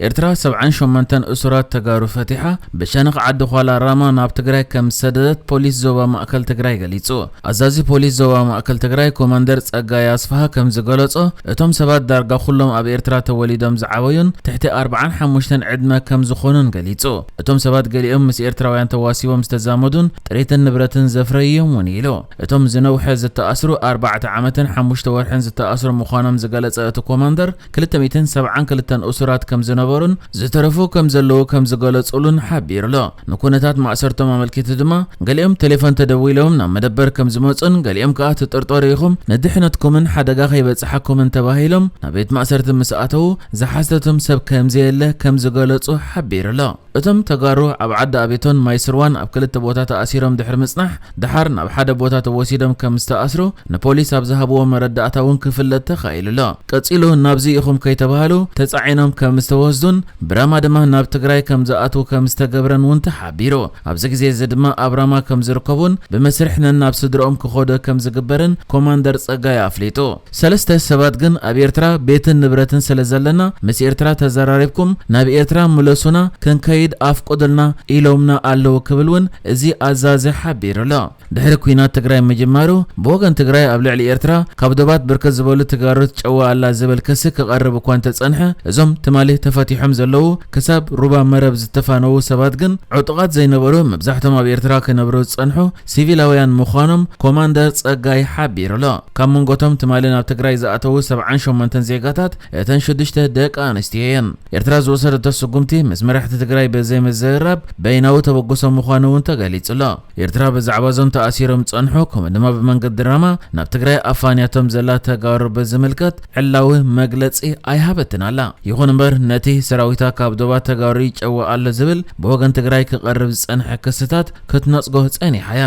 ኤርትራ ሰብዓን ሸሞንተን እሱራት ተጋሩ ፈቲሓ ብሸነኽ ዓዲ ኳላ ራማ ናብ ትግራይ ከም ዝሰደደት ፖሊስ ዞባ ማእከል ትግራይ ገሊጹ። ኣዛዚ ፖሊስ ዞባ ማእከል ትግራይ ኮማንደር ጸጋይ ኣስፍሃ ከም ዝገለጾ፣ እቶም ሰባት ዳርጋ ኩሎም ኣብ ኤርትራ ተወሊዶም ዝዓበዩን ትሕቲ ኣርብዓን ሓሙሽተን ዕድመ ከም ዝኾኑን ገሊጹ። እቶም ሰባት ገሊኦም ምስ ኤርትራውያን ተዋሲቦም ዝተዛመዱን ጥሪትን ንብረትን ዘፍረዩ እዮም እውን ኢሉ። እቶም ዝነውሐ ዝተኣስሩ ኣርባዕተ ዓመትን ሓሙሽተ ወርሕን ዝተኣስሩ ምዃኖም ዝገለጸ እቲ ኮማንደር፣ ክልተ ሚእትን ሰብዓን ክልተን እሱራት ከም ዝነበሩን ዝተረፉ ከም ዘለዉ ከም ዝገለጹሉን ሓቢሩ ኣሎ። ንኩነታት ማእሰርቶም ኣመልኪቱ ድማ፣ ገሊኦም ቴሌፎን ተደዊሎም ናብ መደበር ከም ዝመጹን፣ ገሊኦም ከኣ ትጥርጠሩ ኢኹም፣ ንድሕነትኩምን ሓደጋ ከይበጽሓኩምን ተባሂሎም ናብ ቤት ማእሰርቲ ምስ ኣተዉ፣ ዝሓተቶም ሰብ ከም ዘየለ ከም ዝገለጹ ሓቢሩ ኣሎ። እቶም ተጋሩ ኣብ ዓዲ ኣቤቶን ማይ ስርዋን ኣብ ክልተ ቦታ ተኣሲሮም ድሕሪ ምጽናሕ፣ ደሓር ናብ ሓደ ቦታ ተወሲዶም ከም ዝተኣስሩ ንፖሊስ ኣብ ዝሃብዎ መረዳእታ እውን ክፍለጥ ተኻኢሉ ኣሎ። ቀጺሉ ናብዚ ኢኹም ከይተባህሉ ተጻዒኖም ከም ዝተወስዱን ብራማ ድማ ናብ ትግራይ ከም ዝኣትዉ ከም ዝተገብረን እውን ተሓቢሩ። ኣብዚ ግዜ እዚ ድማ ኣብ ራማ ከም ዝርከቡን ብመስርሕ ነናብ ስድርኦም ክኸዱ ከም ዝግበርን ኮማንደር ጸጋይ ኣፍሊጡ። ሰለስተ ሰባት ግን ኣብ ኤርትራ ቤትን ንብረትን ስለ ዘለና ምስ ኤርትራ ተዘራሪብኩም ናብ ኤርትራ ምለሱና ክንከይድ ኣፍቅዱልና ኢሎምና ኣለዉ ክብል እውን እዚ ኣዛዚ ሓቢሩ ኣሎ። ድሕሪ ኲናት ትግራይ ምጅማሩ ብወገን ትግራይ ኣብ ልዕሊ ኤርትራ ካብ ዶባት ብርክት ዝበሉ ተጋሩ ትጨው ኣላ ዝብል ክሲ ክቐርብ እኳ እንተጸንሐ፣ እዞም ትማሊ ተፈቲሖም ዘለዉ ክሳብ ሩባ መረብ ዝተፋነዉ ሰባት ግን ዕጡቓት ዘይነበሩ፣ መብዛሕቶም ኣብ ኤርትራ ክነብሩ ዝጸንሑ ሲቪላውያን ምዃኖም ኮማንደር ጸጋይ ሓቢሩ ኣሎ። ካብ መንጎቶም ትማሊ ናብ ትግራይ ዝኣተዉ ሰብዓን ሸሞንተን ዜጋታት፣ እተን ሽዱሽተ ደቂ ኣንስትዮ እየን። ኤርትራ ዝወሰደቶ ስጉምቲ ምስ መራሕቲ ትግራይ ብዘይምዝርራብ በይናዊ ተበግሶ ምዃኑ እውን ተገሊጹ ኣሎ። ኤርትራ ብዛዕባ እዞም ተኣሲሮም ዝጸንሑ፣ ከምኡ ድማ ብመንገዲ ራማ ናብ ትግራይ ኣፋንያቶም ዘላ ተጋሩ ብዝምልከት ዕላዊ መግለጺ ኣይሃበትን ኣላ። ይኹን እምበር፣ ነቲ ሰራዊታ ካብ ዶባት ተጋሩ ይጨው ኣሎ ዝብል ብወገን ትግራይ ክቐርብ ዝጸንሐ ክስታት ክትነጽጎ ጸኒሓ እያ።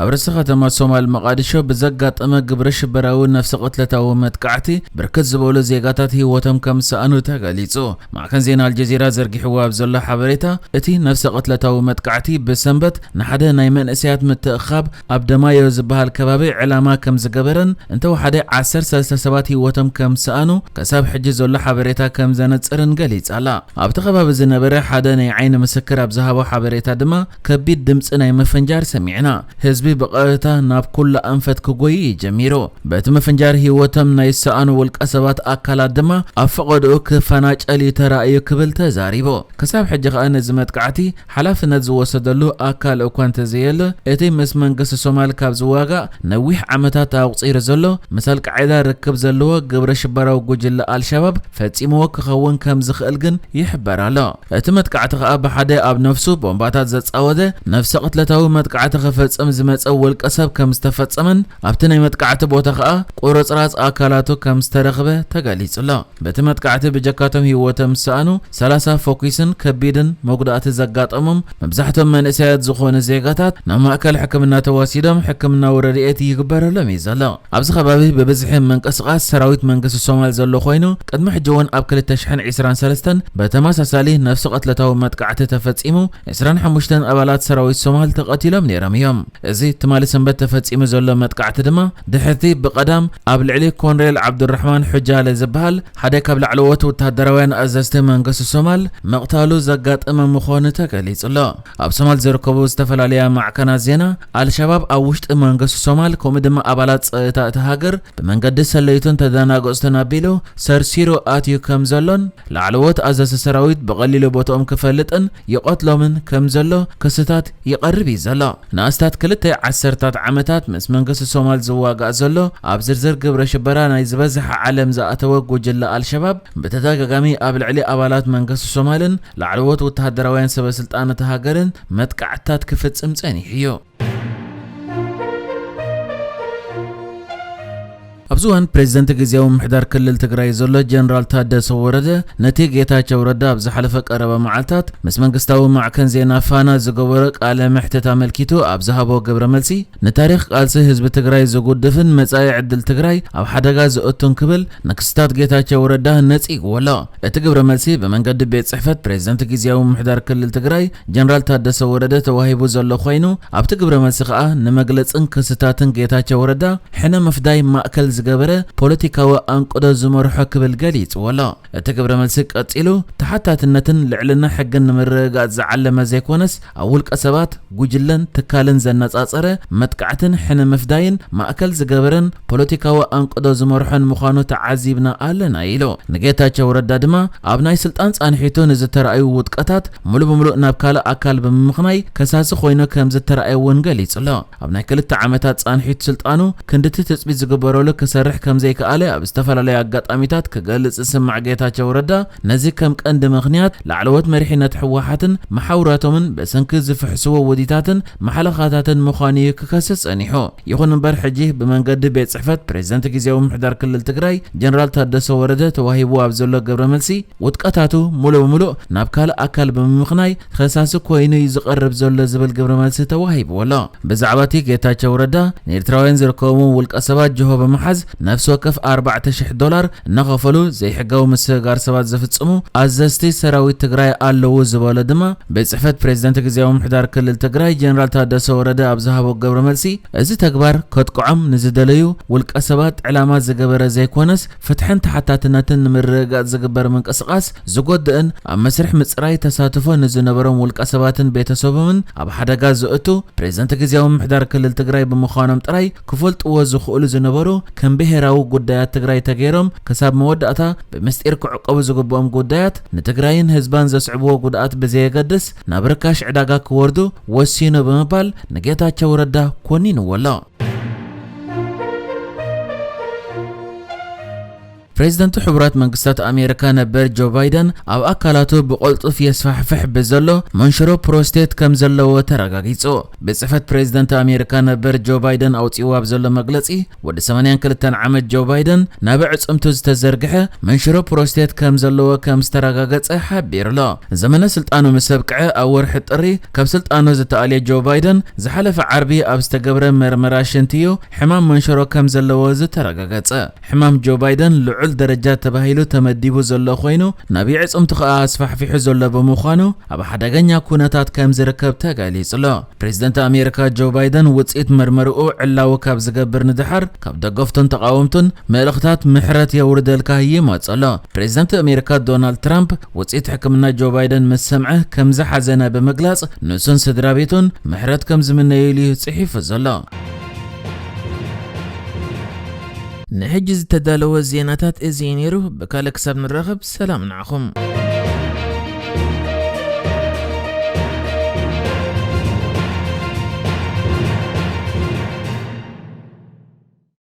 ኣብ ርእሲ ከተማ ሶማል መቓዲሾ ብዘጋጠመ ግብረ ሽበራዊ ነፍሰ ቅትለታዊ መጥቃዕቲ ብርክት ዝበሉ ዜጋታት ህይወቶም ከም ዝሰኣኑ ተገሊጹ። ማዕከን ዜና ኣልጀዚራ ዘርጊሕዎ ኣብ ዘሎ ሓበሬታ፣ እቲ ነፍሰ ቅትለታዊ መጥቃዕቲ ብሰንበት ንሓደ ናይ መንእሰያት ምትእኽኻብ ኣብ ደማዮ ዝበሃል ከባቢ ዕላማ ከም ዝገበረን፣ እንተወሓደ ዓሰርተ ሰለስተ ሰባት ህይወቶም ከም ዝሰኣኑ ክሳብ ሕጂ ዘሎ ሓበሬታ ከም ዘነጽርን ገሊጻ ኣላ። ኣብቲ ከባቢ ዝነበረ ሓደ ናይ ዓይኒ ምስክር ኣብ ዝሃቦ ሓበሬታ ድማ፣ ከቢድ ድምጺ ናይ መፈንጃር ሰሚዕና። ህዝቢ ብቐጥታ ናብ ኩሉ ኣንፈት ክጎይ እዩ ጀሚሩ። በቲ መፈንጃር ህይወቶም ናይ ዝሰኣኑ ውልቀ ሰባት ኣካላት ድማ ኣብ ፈቐድኡ ክፈናጨል እዩ ተራእዩ ክብል ተዛሪቡ። ክሳብ ሕጂ ከኣ ነዚ መጥቃዕቲ ሓላፍነት ዝወሰደሉ ኣካል እኳ እንተዘየለ፣ እቲ ምስ መንግስቲ ሶማል ካብ ዝዋጋእ ነዊሕ ዓመታት ኣቑጺሩ ዘሎ፣ ምስ ኣልቃዒዳ ርክብ ዘለዎ ግብረ ሽበራዊ ጉጅለ ኣልሸባብ ፈጺምዎ ክኸውን ከም ዝኽእል ግን ይሕበር ኣሎ። እቲ መጥቃዕቲ ከኣ ብሓደ ኣብ ነፍሱ ቦምባታት ዘጻወተ ነፍሰ ቅትለታዊ መጥቃዕቲ ክፈጽም ዝመጸ ውልቀ ሰብ ከም ዝተፈጸመን ኣብቲ ናይ መጥቃዕቲ ቦታ ከኣ ቁርጽራጽ ኣካላቱ ከም ዝተረኽበ ተገሊጹ ኣሎ። በቲ መጥቃዕቲ ብጀካቶም ህይወቶም ዝሰኣኑ ሰላሳ ፈኲስን ከቢድን መጉዳእቲ ዘጋጠሞም መብዛሕቶም መንእሰያት ዝኾኑ ዜጋታት ናብ ማእከል ሕክምና ተወሲዶም ሕክምናዊ ረድኤት ይግበረሎም እዩ ዘሎ። ኣብዚ ከባቢ ብብዝሒ ምንቅስቓስ ሰራዊት መንግስቲ ሶማል ዘሎ ኮይኑ፣ ቅድሚ ሕጂ እውን ኣብ ክልተ ሽሕን ዕስራን ሰለስተን ብተመሳሳሊ ነፍሲ ቅትለታዊ መጥቃዕቲ ተፈጺሙ ዕስራን ሓሙሽተን ኣባላት ሰራዊት ሶማል ተቐቲሎም ነይሮም እዮም። እዚ ትማሊ ሰንበት ተፈጺሙ ዘሎ መጥቃዕቲ ድማ ድሕርቲ ብቐዳም ኣብ ልዕሊ ኮንሬል ዓብዱራሕማን ሑጃለ ዝበሃል ሓደ ካብ ላዕለዎት ወተሃደራውያን ኣዘዝቲ መንግስቲ ሶማል ምቕታሉ ዘጋጠመ ምዃኑ ተገሊጹ ኣሎ። ኣብ ሶማል ዝርከቡ ዝተፈላለያ ማዕከናት ዜና፣ ኣልሸባብ ኣብ ውሽጢ መንግስቲ ሶማል ከምኡ ድማ ኣባላት ጸጥታ እታ ሃገር ብመንገዲ ሰለይቱን ተደናገጽቱን ኣቢሉ ሰርሲሩ ኣትዩ ከም ዘሎን ላዕለዎት ኣዘዝቲ ሰራዊት ብቐሊሉ ቦትኦም ክፈልጥን ይቐትሎምን ከም ዘሎ ክስታት ይቐርብ እዩ ዘሎ። ንኣስታት ክልተ ዓሰርታት ዓመታት ምስ መንግስቲ ሶማል ዝዋጋእ ዘሎ፣ ኣብ ዝርዝር ግብረ ሽበራ ናይ ዝበዝሐ ዓለም ዝኣተወ ጉጅለ ኣልሸባብ፣ ብተደጋጋሚ ኣብ ልዕሊ ኣባላት መንግስቲ ሶማልን ላዕለዎት ወተሃደራውያን ሰበ ስልጣን እታ ሃገርን መጥቃዕትታት ክፍጽም ጸኒሑ እዩ። ኣብዚ እዋን ፕሬዚደንት ግዜያዊ ምምሕዳር ክልል ትግራይ ዘሎ ጀነራል ታደሰ ወረደ፣ ነቲ ጌታቸው ረዳ ኣብ ዝሓለፈ ቀረባ መዓልታት ምስ መንግስታዊ ማዕከን ዜና ፋና ዝገበሮ ቃለ መሕትት ኣመልኪቱ ኣብ ዝሃቦ ግብረ መልሲ፣ ንታሪኽ ቃልሲ ህዝቢ ትግራይ ዝጉድፍን መጻኢ ዕድል ትግራይ ኣብ ሓደጋ ዘእቱን ክብል ንክስታት ጌታቸው ረዳ ነጺግዎ ኣሎ። እቲ ግብረ መልሲ ብመንገዲ ቤት ጽሕፈት ፕሬዚደንት ግዜያዊ ምምሕዳር ክልል ትግራይ ጀነራል ታደሰ ወረደ ተዋሂቡ ዘሎ ኮይኑ፣ ኣብቲ ግብረ መልሲ ከኣ ንመግለጽን ክስታትን ጌታቸው ረዳ ሕነ ምፍዳይ ማእከል ዝገበረ ፖለቲካዊ ኣንቅዶ ዝመርሖ ክብል ገሊጽዎ ኣሎ። እቲ ግብረ መልሲ ቀጺሉ፣ ተሓታትነትን ልዕልና ሕግን ንምርግጋጽ ዝዓለመ ዘይኮነስ፣ ኣብ ውልቀ ሰባት፣ ጉጅለን ትካልን ዘነጻጸረ መጥቃዕትን ሕነ ምፍዳይን ማእከል ዝገበረን ፖለቲካዊ ኣንቅዶ ዝመርሖን ምዃኑ ተዓዚብና ኣለና ኢሉ። ንጌታቸው ረዳ ድማ ኣብ ናይ ስልጣን ጻንሒቱ ንዝተረኣዩ ውድቀታት ሙሉ ብምሉእ ናብ ካልእ ኣካል ብምምኽናይ ከሳሲ ኮይኑ ከም ዝተረኣየ እውን ገሊጹ ኣሎ። ኣብ ናይ ክልተ ዓመታት ጻንሒት ስልጣኑ ክንድቲ ትጽቢት ዝግበረሉ ክሰርሕ ከም ዘይከኣለ ኣብ ዝተፈላለዩ ኣጋጣሚታት ክገልጽ ዝስማዕ ጌታቸው ረዳ፣ ነዚ ከም ቀንዲ ምኽንያት ላዕለዎት መሪሕነት ህወሓትን መሓውራቶምን ብሰንኪ ዝፍሕስዎ ውዲታትን ማሕለኻታትን ምዃኑ እዩ ክከስስ ጸኒሑ። ይኹን እምበር ሕጂ ብመንገዲ ቤት ጽሕፈት ፕሬዝደንት ግዜያዊ ምምሕዳር ክልል ትግራይ ጀነራል ታደሰ ወረደ ተዋሂቡ ኣብ ዘሎ ግብረ መልሲ፣ ውድቀታቱ ሙሉእ ብምሉእ ናብ ካልእ ኣካል ብምምኽናይ ከሳሲ ኮይኑ እዩ ዝቐርብ ዘሎ ዝብል ግብረ መልሲ ተዋሂብዎ ኣሎ። ብዛዕባ እቲ ጌታቸው ረዳ ንኤርትራውያን ዝርከቦም ውልቀ ሰባት ጅሆ ብምሓዝ ነፍሲ ወከፍ ኣርባዕተ ሽሕ ዶላር እናኸፈሉ ዘይሕጋዊ ምስግጋር ሰባት ዝፍጽሙ ኣዘዝቲ ሰራዊት ትግራይ ኣለዉ ዝበሎ ድማ ቤት ጽሕፈት ፕሬዝደንት ግዜያዊ ምምሕዳር ክልል ትግራይ ጀነራል ታደሰ ወረደ ኣብ ዝሃቦ ግብረ መልሲ፣ እዚ ተግባር ከጥቅዖም ንዝደለዩ ውልቀ ሰባት ዕላማ ዝገበረ ዘይኮነስ፣ ፍትሕን ተሓታትነትን ንምርግጋጽ ዝግበር ምንቅስቓስ ዝጎድእን ኣብ መስርሕ ምጽራይ ተሳትፎ ንዝነበሮም ውልቀ ሰባትን ቤተሰቦምን ኣብ ሓደጋ ዘእቱ ፕሬዝደንት ግዜያዊ ምምሕዳር ክልል ትግራይ ብምዃኖም ጥራይ ክፈልጥዎ ዝኽእሉ ዝነበሩ ከም ብሄራዊ ጉዳያት ትግራይ ተገይሮም ክሳብ መወዳእታ ብምስጢር ክዕቀቡ ዝግብኦም ጉዳያት ንትግራይን ህዝባን ዘስዕብዎ ጉድኣት ብዘየገድስ ናብ ርካሽ ዕዳጋ ክወርዱ ወሲኑ ብምባል ንጌታቸው ረዳ ኮኒንዎ ኣሎ። ፕሬዝደንት ሕቡራት መንግስታት ኣሜሪካ ነበር ጆ ባይደን ኣብ ኣካላቱ ብቐልጡፍ የስፋሕፍሕ ብዘሎ መንሽሮ ፕሮስቴት ከም ዘለዎ ተረጋጊጹ። ቤት ጽሕፈት ፕሬዝደንት ኣሜሪካ ነበር ጆ ባይደን ኣውጺእዎ ኣብ ዘሎ መግለጺ፣ ወዲ ሰማንያን ክልተን ዓመት ጆ ባይደን ናብ ኣዕጽምቱ ዝተዘርግሐ መንሽሮ ፕሮስቴት ከም ዘለዎ ከም ዝተረጋገጸ ሓቢሩ ኣሎ። ዘመነ ስልጣኑ ምስ ኣብቅዐ ኣብ ወርሒ ጥሪ ካብ ስልጣኑ ዝተኣልየ ጆ ባይደን ዝሓለፈ ዓርቢ ኣብ ዝተገብረ መርመራ ሽንቲ እዩ ሕማም መንሽሮ ከም ዘለዎ ዝተረጋገጸ። ሕማም ጆ ባይደን ልዑል ደረጃ ተባሂሉ ተመዲቡ ዘሎ ኮይኑ፣ ናብ የዕጽምቱ ከኣ ኣስፋሕፊሑ ዘሎ ብምዃኑ፣ ኣብ ሓደገኛ ኩነታት ከም ዝርከብ ተገሊጹ ኣሎ። ፕሬዝደንት ኣሜሪካ ጆ ባይደን ውጽኢት መርመርኡ ዕላዊ ካብ ዝገብር ንድሓር፣ ካብ ደገፍቱን ተቓወምቱን መልእኽታት ምሕረት የውርደልካ ይመጽ ኣሎ። ፕሬዝደንት ኣሜሪካ ዶናልድ ትራምፕ ውጽኢት ሕክምና ጆ ባይደን ምስ ሰምዐ ከም ዝሓዘነ ብምግላጽ፣ ንሱን ስድራ ቤቱን ምሕረት ከም ዝምነዩሉ እዩ ጽሒፉ ዘሎ። ንሕጂ ዝተዳለወ ዜናታት እዚ እዩ ነይሩ። ብካልእ ክሳብ ንራኸብ ሰላም ንዓኹም።